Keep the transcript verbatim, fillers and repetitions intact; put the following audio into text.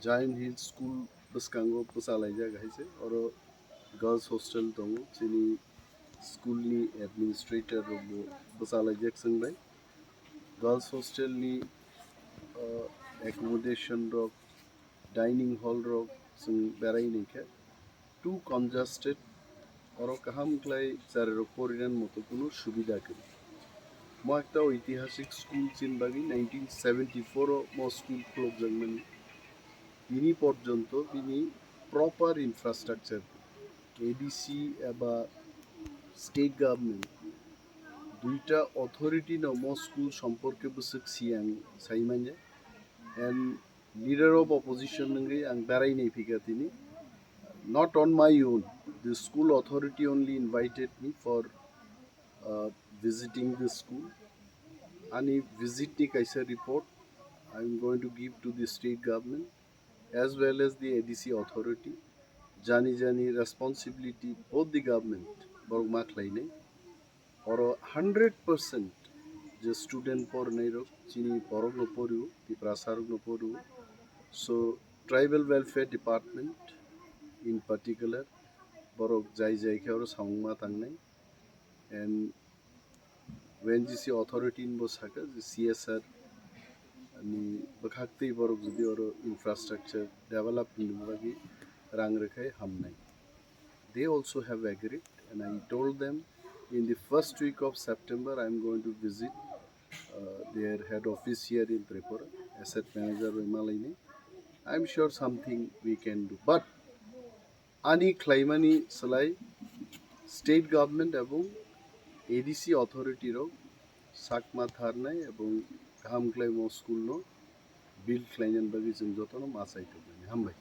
Zion Hill School bwskango bwchalaijak hai se, oro girls hostel tongo, chini school ni administrator rok bo bwchalaijak chwng bai. Girls hostel ni, uh, accommodation rok, dining hall rok chwng berai nai khe too congested, oro kaham khlai chari rok porinani moto kunu subida kwrwi. Mo ekta oitihasik school chini bagwi nineteen seventy-four o mo school khulokjakmani. Tini porjonto bini proper infrastructure, A D C eba state government duita authority no mo school somporke bwswk siyang saimanya. And leader of opposition wngwi ang berai nai phika tini. Not on my own. The school authority only invited me for, uh, visiting the school. Ani visit ni kaisa report I am going to give to the state government as well as the A D C authority. Jani jani responsibility both the government borok ma khlainai. Oro hundred percent je student pornai rok chini borok no porio, Tiprasa rok no porio. So tribal welfare department in particular borok jai jai khe oro samung ma tangnai. And O N G C authority ni bo saka je C S R ni bwkhak twi borok jodi oro infrastructure develop ni bagwi rang rwkhai hamnai. They also have agreed, and I told them in the first week of September I am going to visit, uh, their head office here in Tripura, asset manager bai malaini. I am sure something we can do. But ani khlaimani slai state government ebong A D C authority rok sakma tharnai ebong kaham khlaimo school no build khlainani bagwi chwng jotono ma chai tongmani. Hambai.